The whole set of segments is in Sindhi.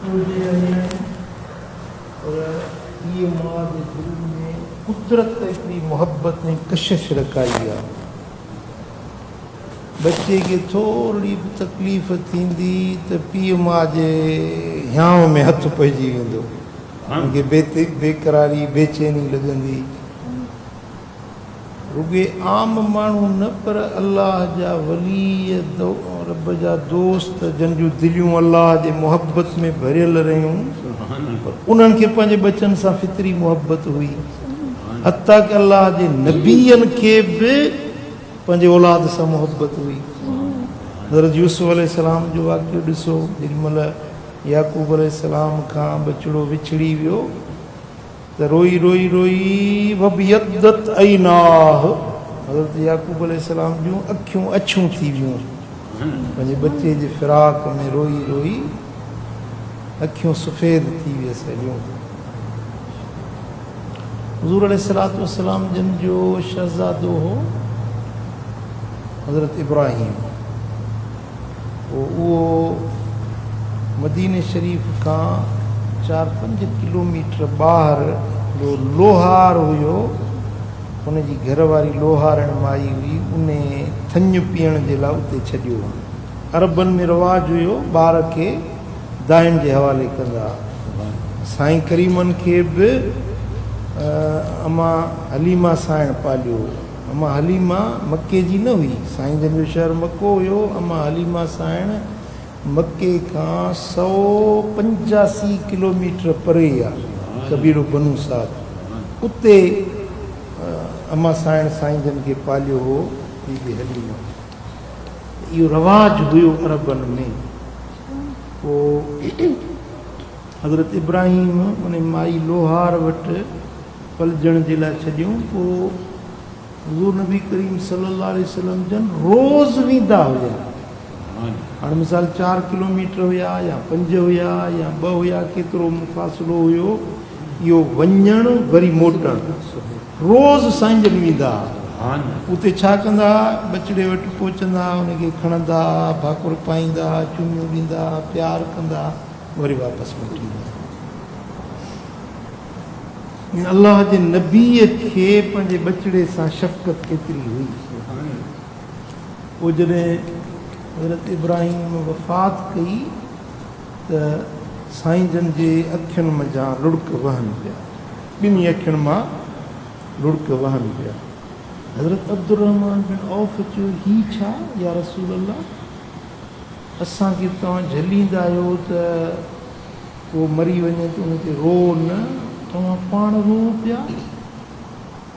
هجي آهي پر پيء ماء جي دل ۾ قدرت هڪڙي محبت ۽ ڪشش رکائي آهي. ٻچي کي ٿورڙي به تڪليف ٿيندي ته پيء ماء جي هيانء ۾ هٿ پئجي ويندو. هن کي بيقراري، بيچيني لڳندي. رڳي عام ماڻهو نه پر الله جا ولي، رب جا دوست جن جون دليون الله جي محبت ۾ ڀريل رهيون پر انهن کي پنهنجي ٻچن سان فطري محبت هئي. حتيٰ ڪه الله جي نبين کي به پنهنجي اولاد سان محبت هئي. حضرت يوسف عليه السلام جو واقعو ڏسو، جيڏي مهل يعقوب عليه السلام کان ٻچڙو وڇڙي ويو ته روئي روئي روئي وابيضت عيناه حضرت يعقوب عليه السلام جون اکيون اڇيون ٿي ويون، پنهنجي ٻچي جي فراق ۾ روئي روئي اکيون سفيد ٿي ويس هليون. حضور عليه الصلوة والسلام جن جو شهزادو هو حضرت ابراهيم. پوء اهو مديني شريف کان چار پنج ڪلوميٽر ٻاهر هڪڙو لوهار هيو، ان جي گهر واري لوهارڻ مائي هئي، ان ٿڃ پيئڻ جي لاء اتي ڇڏيو هو. عربن ۾ رواج هيو ٻار کي داين جي حوالي ڪندا ها. سائين ڪريمن کي به امان حليمه سائڻ پاليو هو. اما حليمه مڪي جي نه هئي. سائين جن جو شهر مڪو هيو. اما حليمه سائڻ مڪي کان 185 ڪلوميٽر پري آ، قبيلو بنو سعد. اتي اما سائڻ سائين جن کي پاليو هو بي بي حليمه. اهو رواج هيو عربن ۾. پوء حضرت ابراهيم ان مائي لوهار وٽ پلجڻ جي لاء ڇڏيون، پوء حضور نبي ڪريم صلي الله عليه وسلم جن روز ويندا هيا. هاڻي مثال 4 ڪلوميٽر هيا يا 5 هيا يا 2 هيا، ڪيترو مفاصلو هيو، اهو وڃڻ وري موٽڻ روز سائين جن ويندا ها. اتي ڇا ڪندا ها، ٻچڙي وٽ پهچندا ها، ان کي کڻندا ها، ڀاڪر پائيندا ها، چميون ڏيندا ها، پيار ڪندا ها، وري واپس موٽي ايندا ها. ۽ الله جي نبيء کي پنهنجي ٻچڙي سان شفقت ڪيتري هئي. پوء جڏهن حضرت ابراهيم وفات ڪئي ته سائين جن جي اکين منجهان لڙڪ وهن پيا. ٻنهي اکين مان لڙڪ وهن پيا. حضرت عبدالرحمان بن عوف چيو، هي ڇا يا رسول الله! اسان کي توهان جهليندا آهيو ته ڪو مري وڃي ته ان تي روء نه، توهان پاڻ روئو پيا.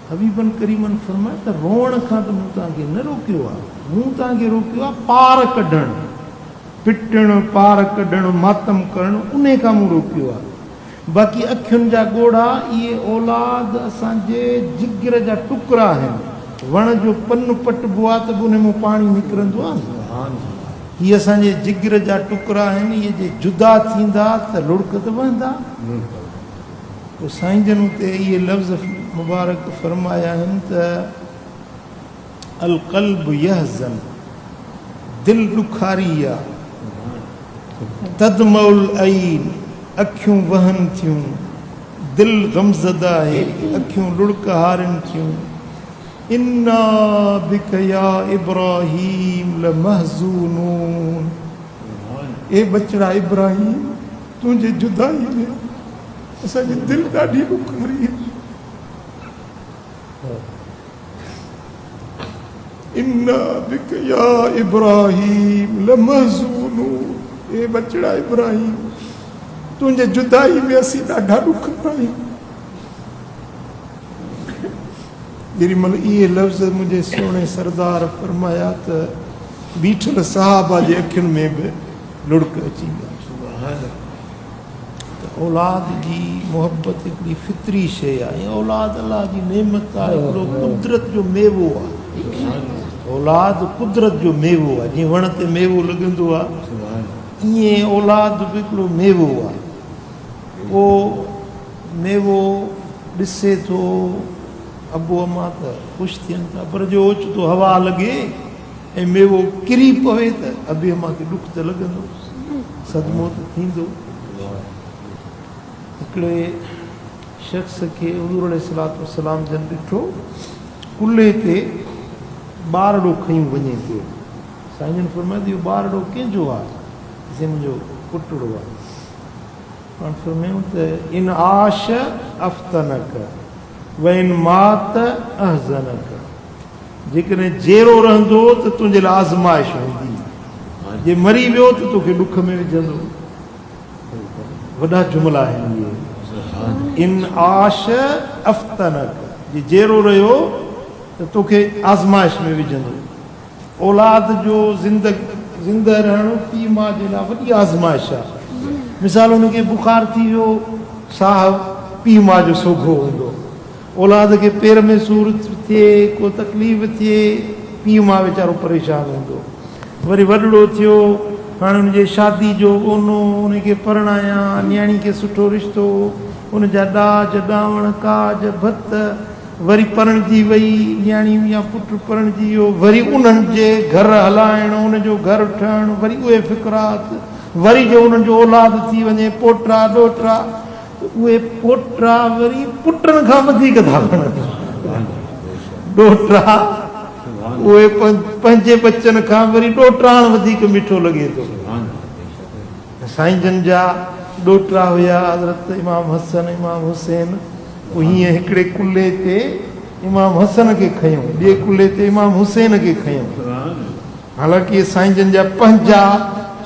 حبيبن ڪريمن فرمايو ته روئڻ کان ته مون توهان کي نه روڪيو آهي، مون توهان کي روڪيو آهي پار ڪڍڻ، پٽڻ، پار ڪڍڻ، ماتم ڪرڻ، انهي کان مون روڪيو آهي. باقي اکين جا ڳوڙها، اهي اولاد اسان جي جگر جا ٽڪرا آهن. وڻ جو پن پٽبو آهي ته به انهي مان پاڻي نڪرندو آهي نه. هي اسان جي جگر جا ٽڪرا آهن، اهي جي جدا ٿيندا ته لڙڪ ته وهندا. پوء سائين جن اتي اهي لفظ مبارڪ فرمايا آهن ته القلب يحزن، دل ڏکاري آ، تدمع العين، اکيون وهن ٿيون، دل غمزده آهي، اکيون لڙڪ هارين ٿيون. انا بک يا ابراهيم لمحزونون اي ٻچڙا ابراهيم تنهنجي جدائي ۾ اسان جي دل ڏاڍي ڏکاري آهي. انا بک يا ابراهيم لمحزونون اي ٻچڙا ابراهيم تنهنجي جدائي ۾ اسين ڏاڍا ڏکارا آهيون. جيڏي مهل اهي لفظ منهنجي سهڻي سردار فرمايا ته بيٺل صحابه جي اکين ۾ به لڙڪ اچي ويا. ته اولاد جي محبت هڪڙي فطري شيء آهي ۽ اولاد الله جي نعمت آهي، هڪڙو قدرت جو ميوو آهي. اولاد قدرت جو ميوو آهي، جيئن وڻ تي ميوو لڳندو آهي ائين اولاد به هڪڙو ميوو آهي. پوء ميوو ڏسي ٿو ابو امان ته خوش ٿين ٿا پر جو اوچتو هوا لڳي ۽ ميوو ڪري پوي ته ابي امان کي ڏک ته لڳندو، صدمو ته ٿيندو. هڪڙي شخص کي حضور عليه الصلوة والسلام جن ڏٺو، ڪلهي تي ٻارڙو کنيون وڃي پيو. سائين جن فرمايو ته اهو ٻارڙو ڪنهن جو آهي؟ چيائين منهنجو پٽڙو آهي. پاڻ فرمايائون ته ان عاش افتنک وان مات احزنک، جيڪڏهن جيئرو رهندو ته تنهنجي لاء آزمائش هوندي، جي مري ويو ته توکي ڏک ۾ وجهندو. وڏا جملا آهن اهي. ان عاش افتنک، جي جيئرو رهيو ته توکي آزمائش ۾ وجهندو. اولاد جو زنده رهڻ پيء ماء جي لاء وڏي آزمائش آهي. مثال ان کي بخار ٿي ويو، ساهه پيء ماء جو سوگهو هوندو. اولاد کي پير ۾ سور ٿئي، ڪو تڪليف ٿئي، پيء ماء ويچارو پريشان هوندو. وري وڏڙو ٿيو، هاڻي ان جي شادي جو اونو، ان کي پرڻايان، نياڻي کي سٺو رشتو، ان جا ڏاج، ڏانوڻ، ڪاج، ڀت، وري پرڻجي وئي، نياڻي يا پٽ پرڻجي ويو، وري انهن جي گهر هلائڻ، ان جو گهر ٺهڻ، وري اهي فڪرات، وري جو انهن جو اولاد ٿي وڃي، پوٽا، ڏوهٽا، ته اهي پوٽا وري پٽن کان وڌيڪ ٿا وڻن. ڏوهٽا اهي پنهنجي ٻچن کان وري ڏوهٽاڻ وڌيڪ مٺو لڳي ٿو. سائين جن جا ڏوهٽا هيا حضرت امام حسن، امام حسين، پوء هيئن هڪڙي ڪلهي تي امام حسن کي کنيو، ٻئي ڪلهي تي امام حسين کي کنيو. حالانڪ اهي سائين جن جا پنهنجا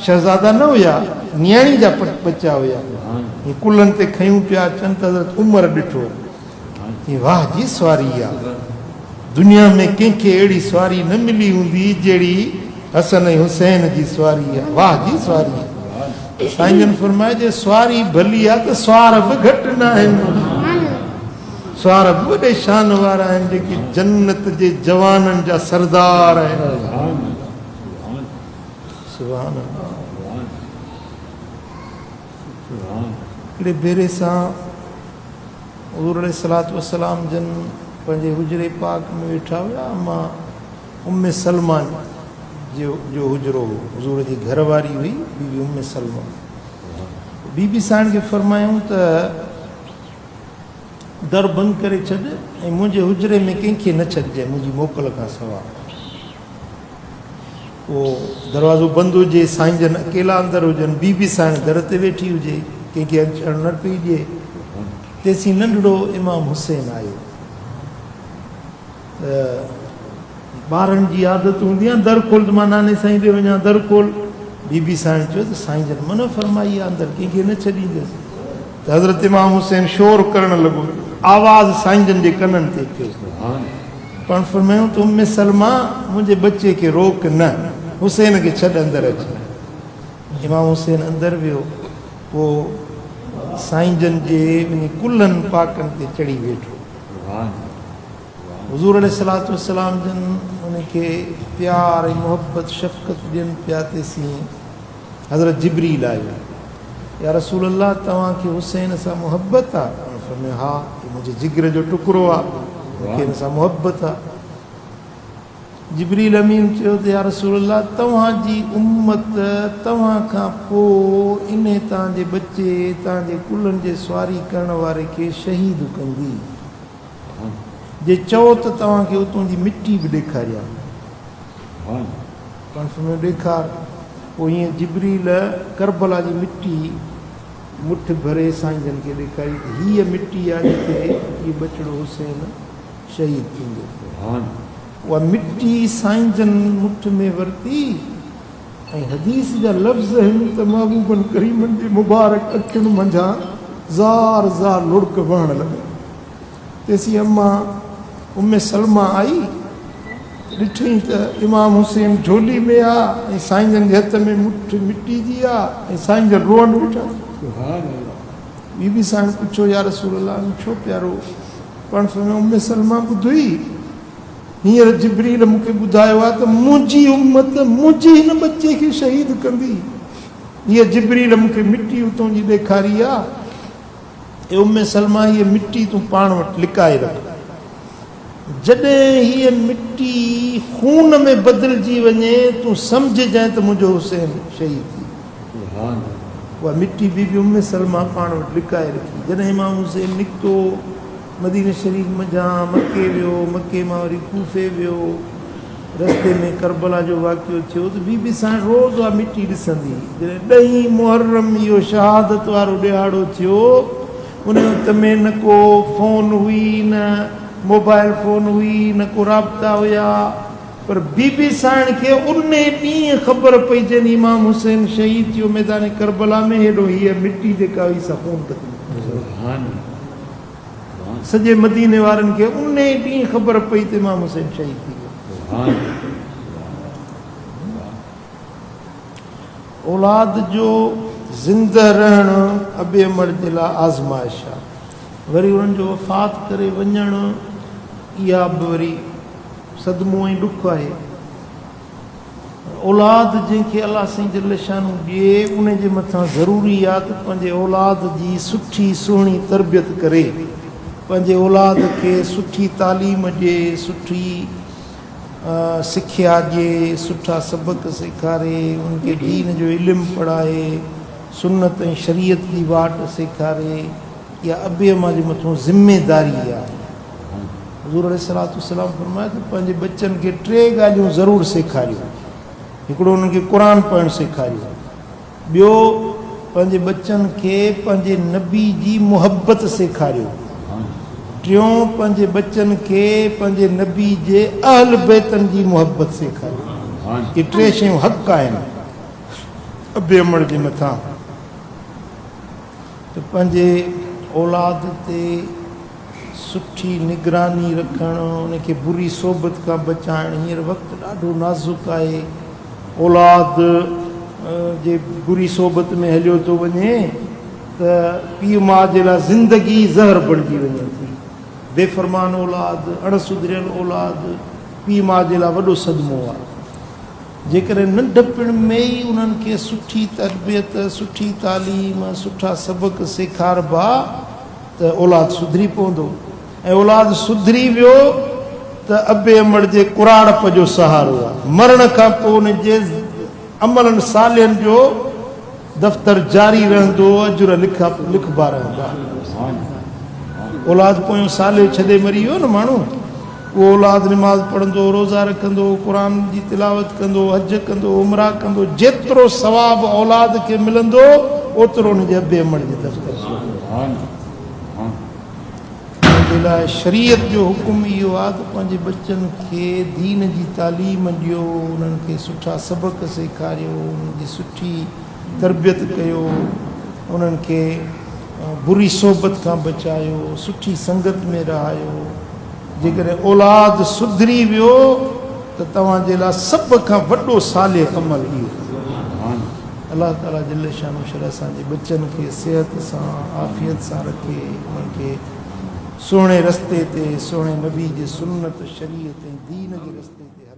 شهزادا نه هيا، نياڻي جا ٻچا هيا. هي ڪلهن تي کنيون پيا اچن ته حضرت عمر ڏٺو، چي واهه جي سواري آ، دنيا ۾ ڪنهن کي اهڙي سواري نه ملي هوندي جهڙي حسن ۽ حسين جي سواري آ، واهه جي سواري آ. سائين جن فرمايو جي سواري ڀلي آ ته سوار به گهٽ ناهن. سوار به وڏي شان وارا آهن جيڪي جنت جي جوانن جا سردار آهن. سبحان الله. هڪڙي ڀيري سان حضور عليه الصلوة والسلام جن پنهنجي حجري پاڪ ۾ ويٺا هيا، اما ام سلمه جو حجرو هو، حضور جي گهر واري هئي بي بي ام سلمه. بي بي سائڻ کي فرمايائون ته در بند ڪري ڇڏ ۽ منهنجي حجري ۾ ڪنهن کي نه ڇڏجانء منهنجي موڪل کان سواء. پوء دروازو بند هجي، سائين جن اڪيلا اندر هجن، بي بي سائڻ در تي ويٺي هجي، ڪنهن کي اچڻ نه پئي ڏئي. تيسين ننڍڙو امام حسين آيو ته ٻارن جي عادت هوندي آهي در کول ته مان ناني سائين ڏي وڃان در کول. بي بي سائڻ چيو ته سائين جن منع فرمائي آهي اندر ڪنهن کي نه ڇڏيندس. ته حضرت امام حسين شور ڪرڻ لڳو، آواز سائين جن جي ڪنن تي پيو. پاڻ فرمايائون ته ام سلمه منهنجي ٻچي کي روڪ نه، حسين کي ڇڏ اندر اچي. امام حسين اندر ويو، پوء سائين جن جي وڃي ڪلهن پاڪن تي چڙهي ويٺو. حضور عليه الصلوة والسلام جن ان کي پيار ۽ محبت شفقت ڏين پيا، تيسين حضرت جبريل آيو، يا رسول الله توهان کي حسين سان محبت آ؟ ان فرمايو ها، هي منهنجي جگر جو ٽڪرو آ، مون کي هن سان محبت آ. جبريل امين چيو ته يا رسول الله توهان جي امت توهان کان پوء انهي توهان جي ٻچي، توهان جي ڪلهن جي سواري ڪرڻ واري کي شهيد ڪندي. جي چئو ته توهان کي اتون جي مٽي به ڏيکاريان. پاڻ فرمايو ڏيکار. پوء هيئن جبريل ڪربلا جي مٽي مٺ ڀري سائين جن کي ڏيکاري ته هيء مٽي آ جتي هي ٻچڙو حسين شهيد ٿيندو. اها مٽي سائين جن مٺ ۾ ورتي ۽ حديث جا لفظ هن ته محبوبن ڪريمن جي مبارڪ اکين منجهان زار زار لڙڪ وهڻ لڳا. تيسين اما ام سلمه آئي ته ڏٺئين ته امام حسين جهولي ۾ آ ۽ سائين جن جي هٿ ۾ مٺ مٽي جي آ ۽ سائين جن روئن ويٺا. بي بي سائڻ پڇيو يا رسول الله اوهين ڇو پيا روئو؟ پاڻ فرمايو ام سلمه ٻڌوئي هينئر جبريل مون کي ٻڌايو آ ته منهنجي امت منهنجي هن ٻچي کي شهيد ڪندي. هيء جبريل مون کي مٽي اتون جي ڏيکاري آ. اي ام سلمه هيء مٽي تون پاڻ وٽ لڪائي رک. جڏهن هيء مٽي خون ۾ بدلجي وڃي تون سمجهجانء ته منهنجو حسين شهيد ٿي ويو. اها مٽي بي بي ام سلمه پاڻ وٽ لڪائي رکي. جڏهن امام حسين نڪتو مديني شريف منجهان مڪي ويو، مڪي مان وري ڪوفي ويو، رستي ۾ ڪربلا جو واقعو ٿيو ته بي بي سائڻ روز اها مٽي ڏسندي هئي. جڏهن ڏهين محرم اهو شهادت وارو ڏهاڙو ٿيو، ان وقت ۾ نه ڪو فون هئي، نه موبائل فون هئي، نه ڪو رابطا هيا، پر بي بي سائڻ کي انهي ڏينهن خبر پئي جنهن ڏينهن امام حسين شهيد ٿيو ميدان ڪربلا ۾ هيڏو هيء مٽي جيڪا هئي سا خون تڪ نڪتي. سڄي مديني وارن کي انهي ڏينهن خبر پئي ته امام حسين شهيد ٿي ويو. اولاد جو زنده رهڻ ابي امڙ جي لاء آزمائش آ. وري انهن جو وفات ڪري وڃڻ اها به وري صدمو ۽ ڏک آهي. اولاد جنهن کي الله سائين جل شانه ڏئي ان جي مٿان ضروري آ ته پنهنجي اولاد جي سٺي سهڻي تربيت ڪري، پنهنجي اولاد کي سٺي تعليم ڏئي، سٺي سکيا ڏئي، سٺا سبق سيکاري، انهن کي دين جو علم پڙهائي، سنت ۽ شريعت جي واٽ سيکاري، اها ابي امان جي مٿون ذميداري آهي. حضور عليه الصلوة والسلام فرمايو ته پنهنجي ٻچن کي ٽي ڳالهيون ضرور سيکاريو، هڪڙو انهن کي قرآن پڙهڻ سيکاريو، ٻيو پنهنجي ٻچن کي پنهنجي نبي جي محبت سيکاريو، ٽيون پنهنجي ٻچن کي پنهنجي نبي جي اهل بيتن جي محبت سيکاريو. اهي ٽي شيون حق آهن ابي امڙ جي مٿان ته پنهنجي اولاد تي سٺي نگراني رکڻ، ان کي بري صحبت کان بچائڻ، هينئر وقت ڏاڍو نازڪ آهي، اولاد جي بري صحبت ۾ هليو ٿو وڃي ته پيء ماء جي لاء زندگي ئي زهر بڻجي وڃي ٿي. بي فرمان اولاد، اڻ سڌريل اولاد پيء ماء جي لاء وڏو صدمو آهي. جيڪڏهن ننڍپڻ ۾ ئي انهن کي سٺي تربيت، سٺي تعليم، سٺا سبق سيکاربا ته اولاد سڌري پوندو ۽ اولاد سڌري ويو ته ابي امڙ جي ڪراڙپ جو سهارو آ. مرڻ کان پوء ان جي عملن صالحن جو دفتر جاري رهندو، اجر لکبا رهندا. اولاد پويون صالح ڇڏي مري ويو نه ماڻهو، اهو اولاد نماز پڙهندو، روزا رکندو، قرآن جي تلاوت ڪندو، حج ڪندو، عمرا ڪندو، جيترو ثواب اولاد کي ملندو اوترو ان جي ابي امڙ جي دفتر ۾ ملندو. ان جي لاء شريعت جو حڪم اهو آهي ته پنهنجي ٻچن کي دين جي تعليم ڏيو، انهن کي سٺا سبق سيکاريو، انهن جي سٺي تربيت ڪيو، انهن کي بري صحبت کان بچايو، سٺي سنگت ۾ رهايو. جيڪڏهن اولاد سڌري ويو ته توهان جي لاء سڀ کان وڏو صالح عمل اهو. الله تعالي جل شانه شل اسان جي ٻچن کي صحت سان عافيت سان رکي، انهن کي سهڻي رستي تي سهڻي نبي جي سنت، شريعت ۽ دين جي رستي تي.